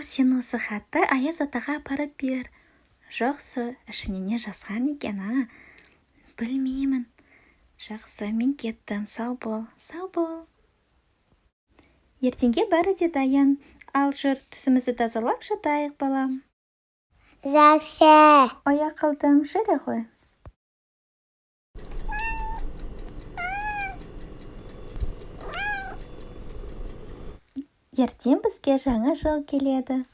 Ал сен осы хатты Аяз атаға апарып бер. Жақсы, ішіне не жазған екен, а? Білмеймін. Жақсы, мен кеттім. Сау бол. Сау бол. Ертеңге бәрі де дайын. Ал жүр, түсімізді тазалап жатайық, балам. Жақсы. Ой, ақылдым, жүре ғой. Ертең бізге жаңа жыл келеді.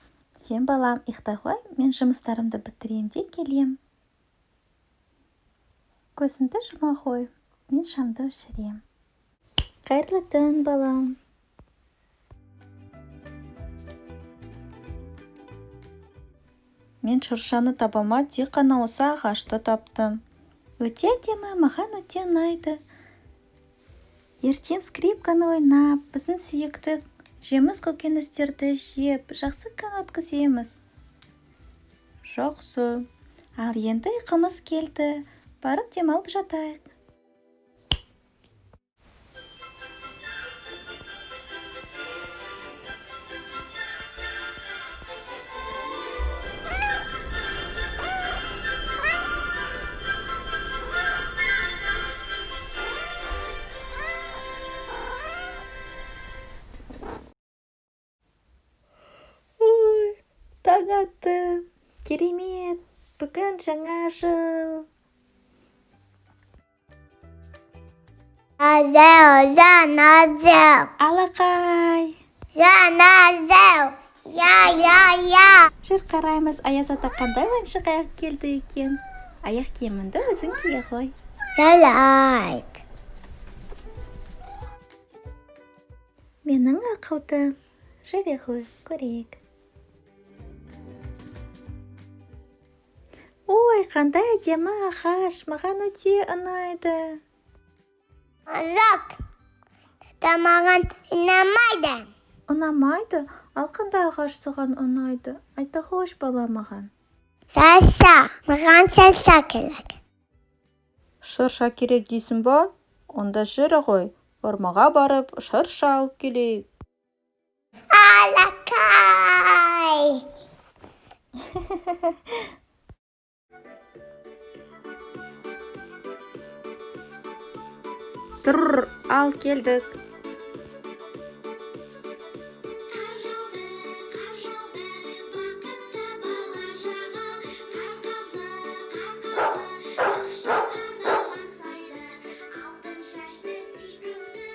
Сен, балам, ұйықта ғой, мен жұмыстарымды бітірем де келем. Көзіңді жұма ғой, мен шамды өшірем. Қайырлы түн, балам. Мен шыршаны таба алмай, тек қана осы ағашты таптым. Өте әдемі, маған өте ұнайды. Ертең скрипканы ойнап, біздің сүйікті жеміс көкөністерді жеп, жақсы күн өткіземіз. Жақсы. Ал енді ұйқымыз келді. Барып демалып жатайық. Ой, таң атты. Керемет. Бүгін жаңа жыл. Азау, жаңа жыл. Алақай. Жаңа жыл. Я, я, я. Жүр қараймыз, Аяз ата қандай ойыншық аяқ келді екен. Аяқ киіміңді өзің кие ғой. Жарайды. Менің ақылдым. Жүре ғой, көрейік. Ой, қандай әдемі ағаш, маған өте ұнайды. Жоқ. Это маған ұнамайды. Ұнамайды? Ал қандай ағаш саған ұнайды? Айта қойшы, бала, маған. Шырша. Маған шырша керек. Шырша керек дейсің ба? Онда жүре ғой, орманға барып шырша алып келейік. Алақай. Тұр, ал келдік. Қар жауды, қар жауды, бақытты бала шаға. Қар қызы, қар қызы, ақша қарны жасайды. Алтын шашты сүйкімді,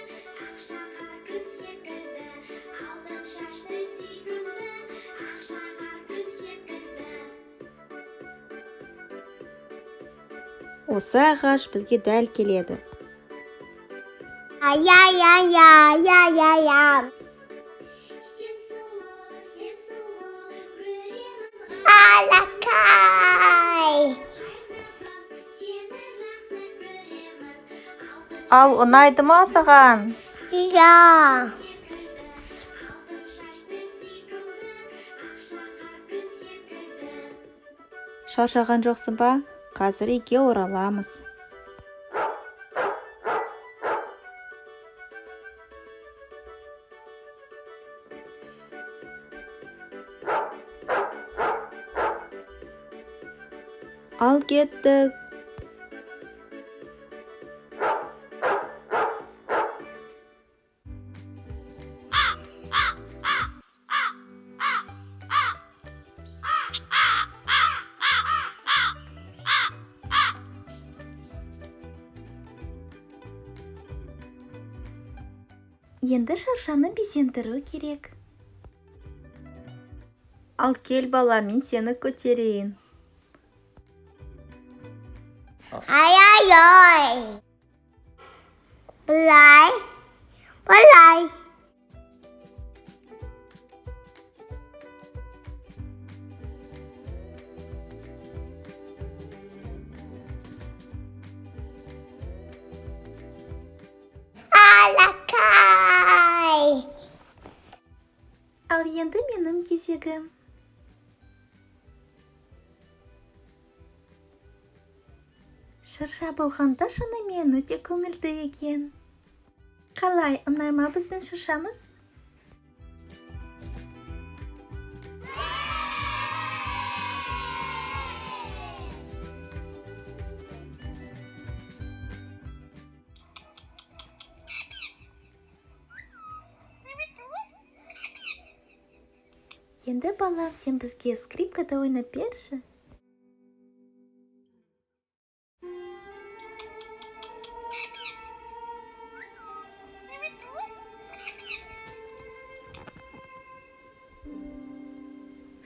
ақша қар күн секілді. Алтын шашты сүйкімді, ақша қар күн секілді. Осы ағаш бізге дәл келеді. Я, я, я, я, я, я. Сен сұлу, сен сұлу, көреміз. Алақай. Сені жақсы көреміз. Алтын Ал ұнайды ма саған? Я. алтын шашты сүйкімді, ақша қар күн секілді. Шаршаған жоқсың ба? Қазір үйге ораламыз. Ал кеттік. Енді шыршаны безендіру керек. Ал кел, бала, мен сені көтерейін. Ай, ай, ай. Былай. Былай. Алақай. Ал енді менің кезегім. Шырша болғанда шынымен өте көңілді екен. Қалай, ұнай ма біздің шыршамыз? Енді, балам, сен бізге скрипкада ойнап берші.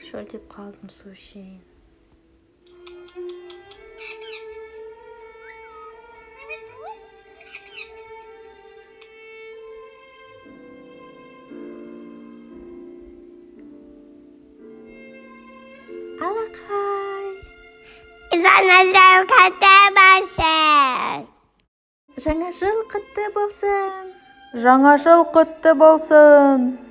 Шөлдеп қалдым, су ішейін. Алақай! Жаңа жыл құтты болсын. Жаңа жыл құтты болсын! Жаңа жыл құтты болсын!